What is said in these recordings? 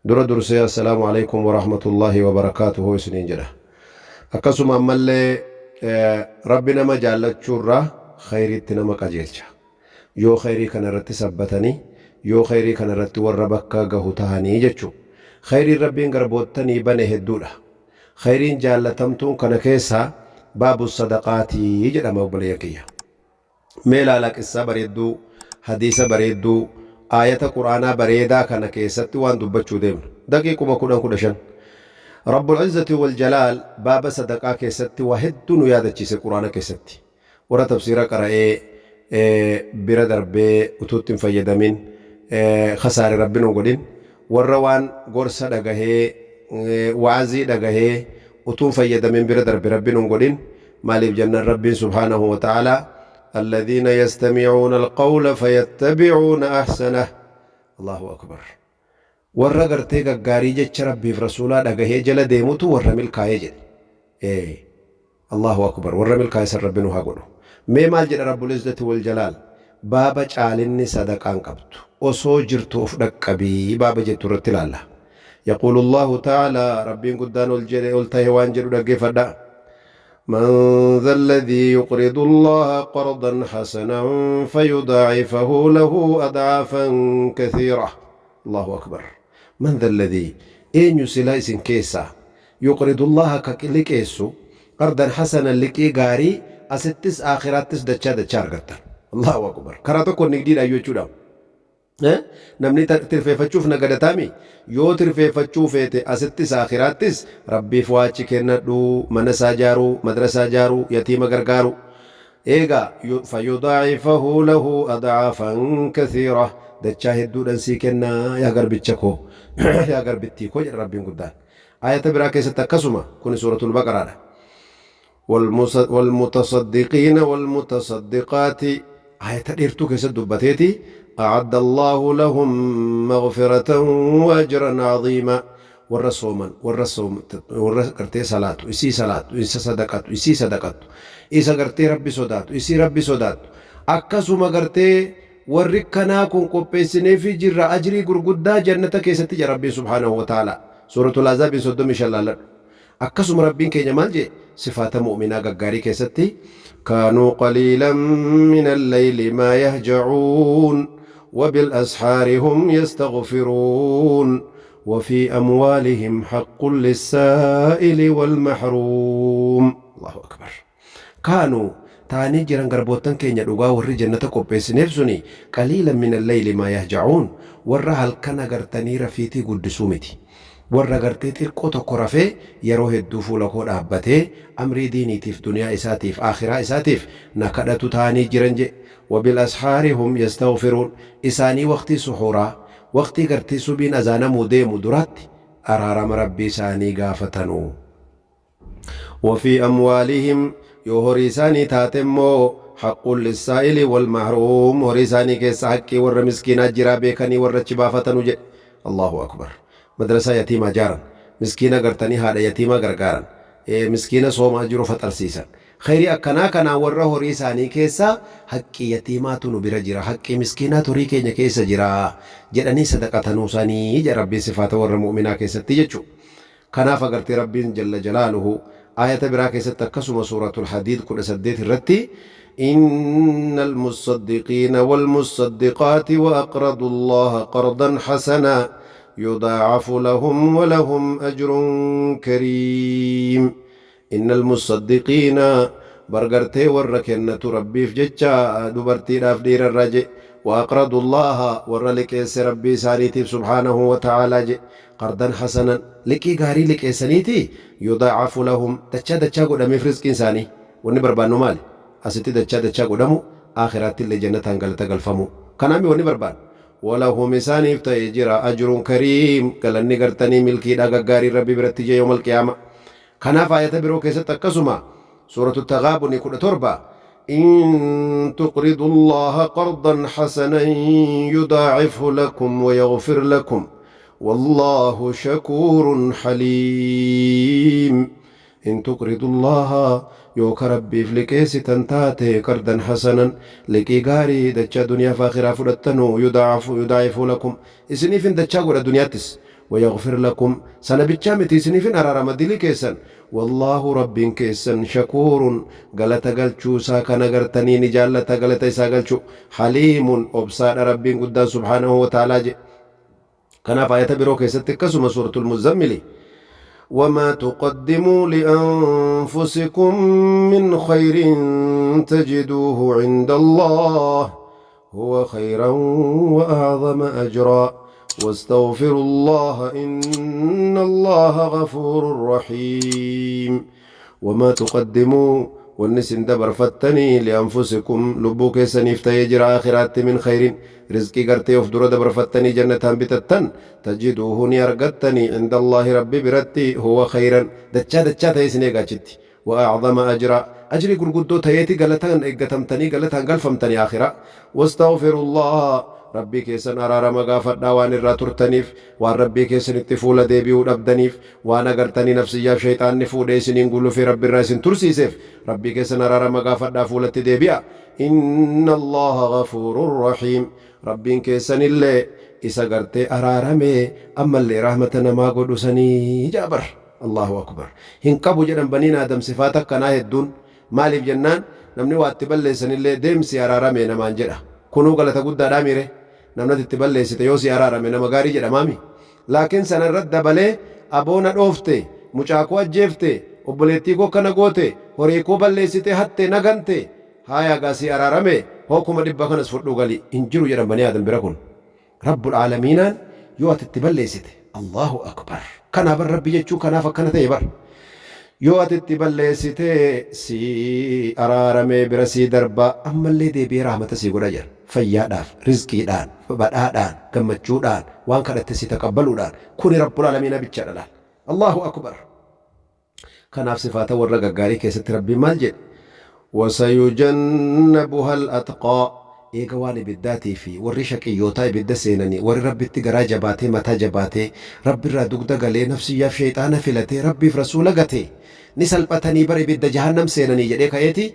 Dura dursee Assalaamu Aleykum Warahmatullaahi Wabarakaatuhu isiniin jedha. Akkasuma ammallee Rabbi nama jaallachuurraa khayriitti nama qajeelcha. Yoo khayrii kana irratti sabbatanii, yoo khayrii kana irratti warra bakka gahu tahanii jechu. Khayriin Rabbiin garboottanii bane hedduudha. Khayriin jaallatamtuun kana keessaa baabu sadaqaati jedhama obboleeyyan kiyya. Mee ilaalaa qissaa bareedduu, hadiisa bareedduu, aayata qur'aanaa bareedaa kana keessatti waan dubbachuu deemnu. Daqiiquma 10 15. Rabbul Izzati wal Jalaal baaba sadaqaa keessatti waa hedduu nu yaadachiise qur'aana keessatti. Warra tafsiira qara'ee bira darbee utuu itti hin fayyadamin khasaare Rabbi nu hin godhin. Warra waan gorsa dhagahee wa'azii dhagahee utuu hin fayyadamin bira darbe Rabbi nu hin godhin. Maaliif jennaan Rabbiin subhaanahu wa ta'aalaa alladhiina yastami'uuna alqawla fayattabi'uuna ahsanah. Allahu akbar. Warra gartee gaggaarii jecha Rabbiif Rasuulaa dhagahee jala deemutu warra milkaa'e jedhe. Ee. Allahu akbar. Warra milkaa'e san Rabbi nu haa godhu. Mee maal jedha Rabbul Izzati wal Jalaal? Baaba caalinni sadaqaan qabdu. Osoo jirtu of dhaqqabii baaba jettu irratti ilaalla. Yaquulu Allahu ta'aalaa Rabbiin guddaan ol jedhe ol tahe waan jedhu dhaggeeffadhaa. من ذا الذي يقرض الله قرضا حسنا فيضاعفه له أضعافا كثيرة الله أكبر من ذا الذي eenyu silaa isin keessaa yuqridullaaha ka liqeessu qardan hasanan liqii gaarii asittis aakhiraattis dachaa dachaa argattan Allahu akbar karaa tokko nigdiidha jechuudha. Namni tirfeeffachuuf nagadataami? Yoo tirfeeffachuu feete asittis aakhiraattis Rabbiif waa achi kennadhu, mana isaa jaaruu, madrasaa jaaruu, yatiima gargaaruu. Eega fayudaa'ifahu lahu ad'aafan kathiira dachaa hedduudhan sii kenna yaa garbicha koo yaa garbittii koo jedha Rabbiin guddaan. Aayata biraa keessatti akkasuma kuni suuratul baqaraadha. Walmutasaddiqiina walmutasaddiqaati aayata dheertuu keessatti dubbateeti a'adda Allaahu lahum maghfiratan wa ajran aziima warra sooman warra warra gartee salaatu isii salaatu isa sadaqatu isii sadaqattu isa gartee rabbi sodaatu isii rabbi sodaattu akkasuma gartee warri kanaa kun qopheessineefii jirra ajrii gurguddaa jannata keessatti jedha rabbiin subhaanahu wa ta'ala suuratul ahzaabiin 35 laalladhu Akkasuma Rabbiin keenya maal je'e sifaata mu'minaa gaggaarii keessatti kaanuu qaliilan mina alleyli maa yahjacuun wabilashaari hum yastaghfiruun wafii amwaalihim haqqun lissaa'ili walmahruum. Allahu akbar. Kaanuu ta'anii jiran garboottan keenya dhugaa warri jannata qopheessineef suni qaliilan mina alleyli maa yahjacuun warra halkan agartanii rafiitii guddisuu miti. Warra gartee xiqqoo tokko rafee yeroo hedduu fuula koo dhaabbatee amrii diiniitiif duniyaa isaatiif aakhiraa isaatiif na kadhatu ta'anii jiran je'e. Wabil ashaari hum yastaghfiruun isaanii waqtii suhuuraa waqtii gartee subiin azaanamuu deemu duraatti araarama Rabbii isaanii gaafatanu. Wafii amwaalihim yoo horii isaanii taate immoo haqqun lissaa'ili wal mahruum horii isaanii keessa haqqii warra miskiinaa jiraa beekanii warra achi baafatanu jedhe. Allahu akbar. Madrasaa yatiimaa jaaran. Miskiina gartanii haadha yatiimaa gargaaran. Miskiina soomaa jiru faxarsiisan. Kheyrii akkanaa kanaan warra horii isaanii keessaa haqqii yatiimaatu nu bira jira, haqqii miskiinaatu horii keenya keessa jira jedhanii sadaqatanuu sanii jedha Rabbiin sifaata warra mu'minaa keessatti jechuudha. Kanaaf agartee Rabbiin jalla jalaaluhu aayata biraa keessatti akkasuma suuratul Hadiid 18 irratti Innal mussaddiqiina wal mussaddiqaati wa aqradullaha qardan hasanaa yudaacafu lahum wa lahum ajrun kariim. Innal mussaddiqiina bar gartee warra kennatu Rabbiif jecha dubartiidhaaf dhiira irraa je wa aqradullaaha warra liqeesse Rabbii isaaniitiif subhaanahu wa ta'aalaa je qardan hasanan liqii gaarii liqeessaniiti yudaacafu lahum dachaa dachaa godhameef rizqiin isaanii wanni barbaannu maali asitti dachaa dachaa godhamu aakhiraatti illee jannataan galata galfamuu kanaami wanni barbaannu walahum isaaniif ta'ee jira ajrun kariim galanni gartanii milkiidhaa gaggaariin Rabbi biratti je yawmal qiyaama Kanaaf aayata biroo keessatti akkasuma suuratu Taghaabuni 17 In tuqridu Allaha qardan hasanan yudaa'ifhu lakum wa yaghfir lakum wallaahu shakuurun haliim. In tuqridu Allaha yoo ka Rabbiif liqeessitan taate qardan hasanan liqii gaarii dachaa duniyaa fi aakhiraa fudhattanu yudaa'ifhu lakum isiniifin dachaa godha duniyaattis. Wayaghfir lakum sana bichaa miti isiniifin araarama dilii keessan. Wallaahu Rabbiin keessan shakuurun galata galchuu isaa kan agartanii ni jaallata galata isaa galchu. Haliimun obsaadha Rabbiin guddaan subhaanahu wa ta'aalaa jedhe. Kanaaf aayata biroo keessatti akkasuma suuratul Muzzammili وما تقدموا لأنفسكم من خير تجدوه عند الله هو خيرا وأعظم أجرا واستغفروا الله إن الله غفور رحيم وما تقدموا wanni isin dabarfattanii li'anfusikum lubbuu keessaniif ta'ee jira aakhiraatti min khayrin rizqii gartee of dura dabarfattanii jannataan bitattan tajiduuhu ni argattanii inda allaahi rabbi biratti huwa khayran dachaa dachaa ta'ee isin eega achitti wa a'zama ajra ajrii gurguddoo ta'eeti galataan eeggatamtanii galataan galfamtanii aakhira wastaghfirullaha Rabbii keessan araarama gaafadhaa waan irraa turtaniif, waan Rabbii keessanitti fuula deebi'uu dhabdaniif, waan agartanii nafsiyyaaf sheyxaanni fuudhee isiniin gulufee Rabbirraa isin tursiiseef Rabbii keessan araarama gaafadhaa fuulatti deebi'aa. Inna Allaaha ghafuurun rahiim. Rabbiin keessanillee isa gartee araaramee ammallee rahmata namaa godhu sanii ja'a bar. Allaahu akbar. Hin qabu jedhan baniin Aadam sifaata akkanaa hedduun. Maaliif jennaan namni waa itti balleessanillee deem sii araarame namaan jedha. Kunuu galata guddaadhaamii ree? Namni ati itti balleessite yoo sii araarame nama gaarii jedhamaami? Laakiin sana irratti dabalee aboo na dhoofte, mucaa koo ajjeefte, obboleettii koo akkana goote, horii koo balleessitee hatte, na gante, haayaa gaa sii araarame hoo 100,000 kanas fudhuu gali hin jiru jedhan banii Aadam bira kun. Rabbul Aalamiinaan yoo ati itti balleessite Allaahu Akbar kanaa bar Rabbi jechuun kanaaf akkana ta'e bar yoo ati itti balleessite sii araaramee bira sii darba ammallee deebi'ee rahmata sii godha jedhan fayyaadhaaf rizqiidhaan badhaadhaan gammachuudhaan waan kadhatte sii taqabbaluudhaan kuni Rabbul Aalamiinaa bichaadha laal Allaahu Akbar Kanaaf sifaata warra gaggaarii keessatti Rabbiin maal jedhe? Wasayujannabuhal atqaa Eega waan ibiddaatii fi warri shaqiyyootaa ibidda seenanii, warri Rabbitti garaa jabaatee mataa jabaatee, Rabbirraa dugda galee, nafsiyyaaf sheyxaana filatee, Rabbiif Rasuula gate, ni salphatanii bar ibidda jahannam seenanii jedhee ka'eeti,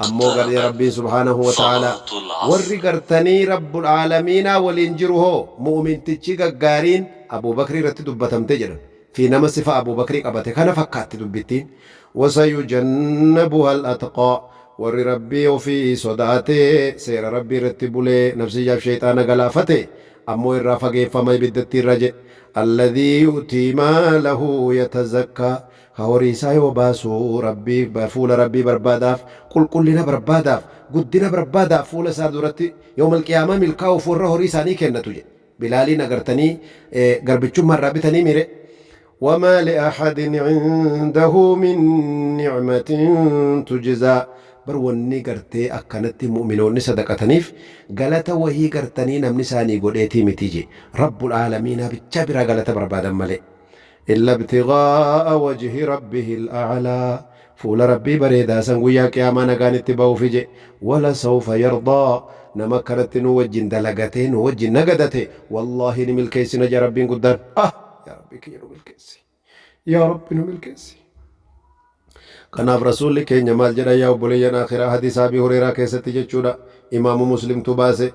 ammoo garee اقتربت Rabbiin subhaanahu wa ta'aalaa صلاة warri العصر. gartanii Rabbul aalamiinaa waliin jiru hoo mu'mintichi gaggaariin Abuu Bakrii irratti dubbatamte jedhan. fi nama sifa Abuu Bakrii qabate kana fakkaatti dubbittiin. Wasayujannabuhal atqaa warri Rabbii ofii sodaatee seera Rabbii irratti bulee nafsiyyaaf sheyxaana galaafate ammoo irraa fageeffama ibiddattii irraa jedhe. Alladhii yu'tii maalahu yatazakkaa ka horii isaa yoo baasu Rabbii fuula Rabbii barbaadaaf qulqullina barbaadaaf guddina barbaadaaf fuula isaa duratti yawmal qiyaamaa milkaa'uuf warra horii isaanii kennatu jedhe. Bilaaliin agartanii garbichummaa irraa bitanii mire. Wamaa li'ahadin cindahu min ni'matin tujzaa bar wanni gartee akkanatti mu'minoonni sadaqataniif galata wahii gartanii namni isaanii godheetii miti je rabbul aalamiinaa bichaa biraa galata barbaadan malee. Illa ibtighaa'a wajhi rabbihil a'laa Fuula Rabbii bareedaa san guyyaa qiyaamaa nagaan itti bahuufi je. Wala sawfa yardaa Nama akkanatti nu wajjin dalagatee nu wajjin nagadate wallaahi ni milkeessina je Rabbiin guddaan. Ah! Yaa Rabbii kiyya nu milkeessi. Yaa Rabbi nu milkeessi. Kanaaf Rasuulli keenya maal jedhan yaa obboleeyyan aakhiraa hadiisa Abii Hureeraa keessatti jechuudha Imaamu Muslimtu baase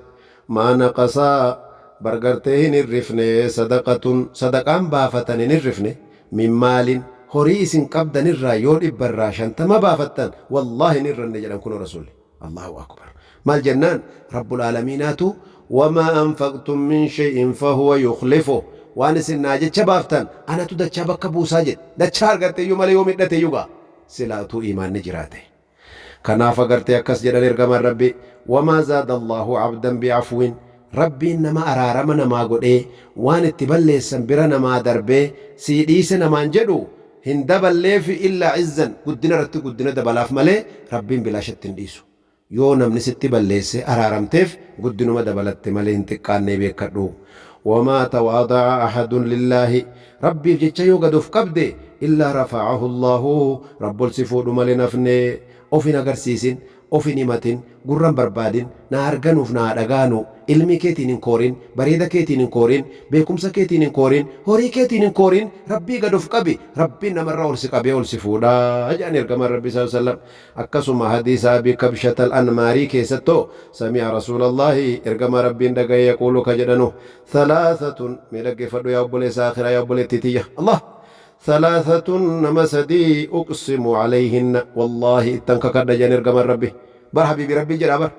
maa naqasaa bar gartee hin hirrifne sadaqatun sadaqaan baafatan hin hirrifne min maalin horii isin qabdan irraa yoo dhibba irraa shantama baafattan wallaahi hin hirranne jedhan kunoo Rasuulli Allahu akbar maal jennaan Rabbul aalamiinaatu wamaa anfaqtum min shay'in fahuwa yukhlifuh waan isin naa jecha baaftan anatu dachaa bakka buusaa jedhe dachaa argatte iyyuu malee yoo midhate iyyuu gaa silaa utuu iimaanni jiraate kanaaf agartee akkas jedhan ergamaan Rabbi wamaa zaada Allahu abdan bi'afwin Rabbiin nama araarama namaa godhee waan itti balleessan bira namaa darbee sii dhiise namaan jedhu hin daballeefi illaa izzan guddina irratti guddina dabalaaf malee Rabbiin bilaashatti hin dhiisu Yoo namni sitti balleesse araaramteef guddinuma dabalatte malee hin xiqqaannee beekkadhu. Wamaa tawaada'a ahadun lillaahi Rabbiif jecha yoo gad of qabde illaa rafa'ahu Allaahu Rabbi ol si fuudhu malee hin hafne. Of hin agarsiisin, of hin himatin, gurra hin barbaadin, na haa arganuuf na haa dhaga'anu. Ilmii keetiin hin koorin, bareeda keetiin hin koorin, beekumsa keetiin hin koorin, horii keetiin hin koorin, Rabbii gad of qabi, Rabbiin namarraa ol si qabee ol si fuudha jedhan ergamaan Rabbii sallallaahu aleyhi wa sallam. Akkasuma hadiisa Abii Kabshat al-Anmaarii keessattoo, Sami'a Rasuulallaahi, ergamaa Rabbiin dhagaye, yaquulu ka jedhanu, Thalaathatun, mee dhaggeeffadhu yaa obboleessa aakhiraa yaa obboleettii tiyya, Allah! Thalaathatun, nama sadii, uqsimu aleyhinna, wallaahi ittan kakadha jedhan ergamaan Rabbii. Bar habiibii Rabbii jedhaa bar.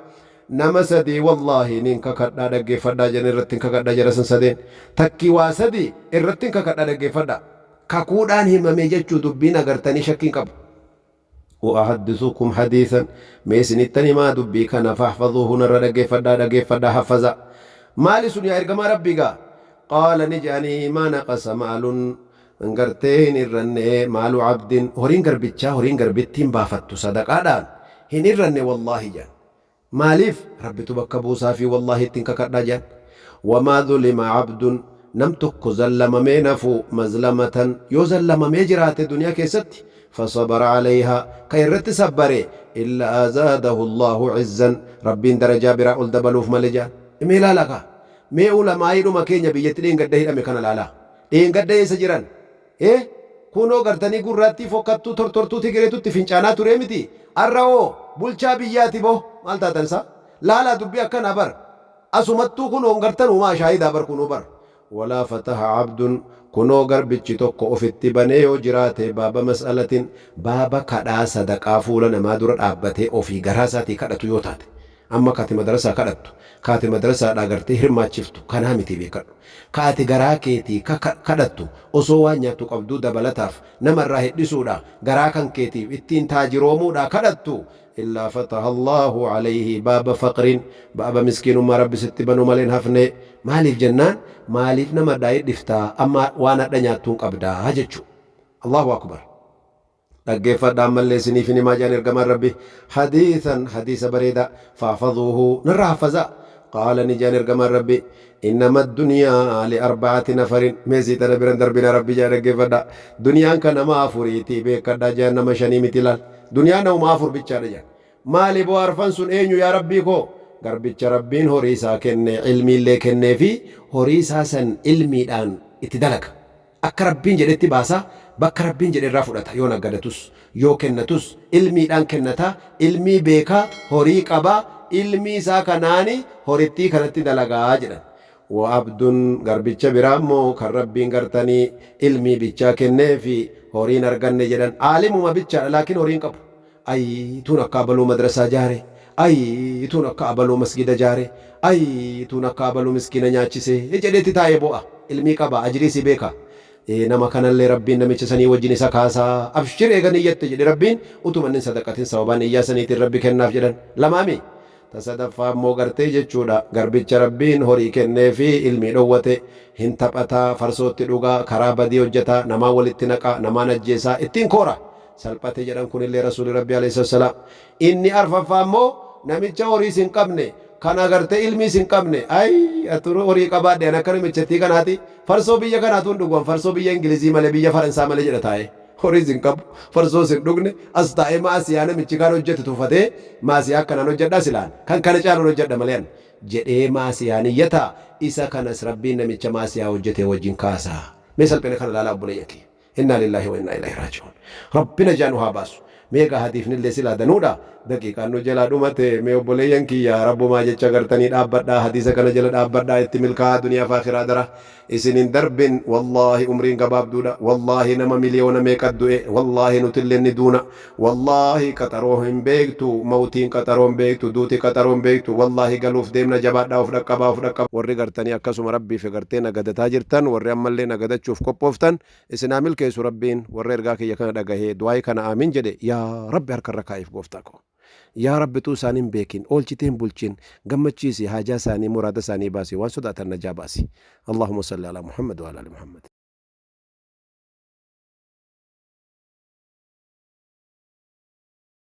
Nama sadii wallaahi nin kakadhaa dhaggeeffadhaa jedhan irrattin kakadha jara san sadeen. Takkii waa sadii irrattin kakadha dhaggeeffadhaa. Kakuudhaan himame jechuu dubbiin agartanii shakkii hin qabu. U'ahaddithukum hadiithan mee isinittan himaa dubbii kana fahfadhuuhu narra dhaggeeffadhaa dhageeffadhaa haffazaa. Maali sun yaa ergamaa Rabbii gaa? Qaala ni je'anii maa naqasa maalun gartee hin irranne maalu abdin horiin garbichaa horiin garbittiin baafattu sadaqaadhaan hin irranne wallaahi je'an. Maaliif? Rabbitu bakka buusaafii wallaahi ittin kakadha je'an. Wamaa zulima abdun nam tokko zallamamee hin hafu mazlamatan yoo zallamamee jiraate duniyaa keessatti fasabara aleyhaa ka irratti sabbare illaa zaadahu Allaahu izzan Rabbiin darajaa biraa ol dabaluuf male je'an. Mee laalaa kaa! Mee ulamaa'iidhuma keenya biyyatti dheengadda hidhame kana laalaa. Dheengadda eessa jiran? Eh! Kunoo gartanii gurraattii fokkattuu tortortuu Tigireetu itti fincaanaa turee mitii? Arra hoo? Bulchaa biyyaati boo! Maal taatan sa? Laalaa dubbii akkanaa bar! Asumattuu kunoo hin gartanuu maa shaahidaa bar kunuu bar! Walaa fataha abdun kunoo garbichi tokko ofitti banee yoo jiraate baaba mas'alatin baaba kadhaa sadaqaa fuula namaa dura dhaabbatee ofii garaa isaatii kadhatu yoo taate Amma ka ati madrasaa kadhattu, ka ati madrasaadhaa gartee hirmaachiftu kanaa mitii beekkadhu. Ka ati garaa keetii ka kadhattu osoo waan nyaattu qabduu dabalataaf nama irraa hidhisuudhaa garaa kan keetiif ittiin taajiroomuudhaa kadhattu illaa fataha Allaahu aleyhi baaba faqrin baaba miskiinummaa Rabbi sitti banu malee hin hafne. Maaliif jennaan maaliif nama irraa hidhiftaa amma waan hadha nyaattuun qabdaa jechuu. Allaahu Akbar. Dhaggeeffadhaa ammallee isiniifin himaa jedhan ergamaan Rabbi hadiisan hadiisa bareedaa fahfazuuhu narraa haffazaa qaala ni jedhan ergamaan Rabbi innama addunyaa li arba'ati nafarin mee sii tana biran darbina Rabbi jedha dhaggeeffadhaa duniyaan ka nama afuriiti beekkadhaa jedhan nama shanii miti laal duniyaan namuma afur bichaadha jedhan maali boo arfan sun eenyu yaa Rabbii koo garbicha Rabbiin horii isaa kenne ilmiillee kenneefi horii isaa san ilmiidhaan itti dalaga Akka Rabbiin jedhetti baasa, bakka Rabbiin jedhe irraa fudhata. Yoo naggadatus, yoo kennatus ilmiidhaan kennata, ilmii beeka, horii qaba, ilmii isaa kanaani horittii kanatti dalaga jedhan. Wa abdun garbicha biraa immoo kan Rabbiin gartanii ilmii bichaa kenneefi horii hin arganne jedhan. Aalimuma bichaadha laakiin horii hin qabu. Ayii tuun akka abaluu madrasaa jaare, ayii tuun akka abaluu masgida jaare, ayii tuun akka abaluu miskiina nyaachise jedheeti taa'ee boo'a. Ilmii qaba, ajriisi beeka. Ee nama kanallee Rabbiin namicha sanii wajjin isa kaasa. Abshir eega niyyatte jedhe Rabbiin utuma inni hin sadaqatin sababaa niyyaa saniitiin Rabbi kennaaf jedhan. Lamaami? Ta sadaffaa immoo gartee jechuudha garbicha Rabbiin horii kenneefi ilmii dhowwate hin taphata, farsootti dhuga, karaa badii hojjata, namaan walitti naqa, namaan ajjeesa, ittiin koora. Salphate jedhan kunillee Rasuulli Rabbii aleyh salaam. Inni arfaffaa immoo namicha horiis hin qabne kan agartee ilmiis hin qabne ay atuu horii qabaadhe an akka namichattii kanaati farsoo biyya kanaatu hin dhugu an farsoo biyya Ingilizii malee biyya Faransaa malee jedha taa'ee. Horiis hin qabu, farsoos hin dhugne, as taa'ee ma'asiyaa namichi kaan hojjete tufatee ma'asiyaa akkanaan hojjedhaa silaan kan kana caaluun hojjedha malee an jedhee ma'asiyaa niyyata isa kanas Rabbiin namicha ma'asiyaa hojjete wajjin kaasa. Mee salphina kana laalaa obboleeyyan kiyya. Innaa lillaahi wa innaa ilayhi raaji'uun. Rabbi najaa nu haa baasu. Mee egaa hadiifnillee silaa danuudha. Daqiiqaan nu jalaa dhumate. Mee obboleeyyan kiyya Rabbumaa jecha gartanii dhaabbadhaa hadiisa kana jala dhaabbadhaa itti milkaa'aa duniyaa fi akhiraa dara isin hin darbin wallaahi umriin gabaabduudha wallaahi nama miliyoona meeqa du'e wallaahi nutilleen ni duuna wallaahi qaxaroo hin beektu mawtiin qaxaroo hin beektu duuti qaxaroo hin beektu wallaahi galuuf deemna jabaadhaa of dhaqqabaa of dhaqqabaa warri gartanii akkasuma Rabbiif gartee nagadataa jirtan warri ammallee nagadachuuf qophooftan isin haa milkeessu Rabbiin warra ergaa kiyya kana dhagahee du'aa'ii kana aamiin jedhe yaa Rabbi harka irra kaa'iif gooftaa koo yaa Rabbi utuu isaan hin beekin oolchitee hin bulchin gammachiisi haajaa isaanii muraada isaanii baasi waan sodaatan najaa baasi Allahumma salli alaa Muhammad wa alaa ali Muhammad.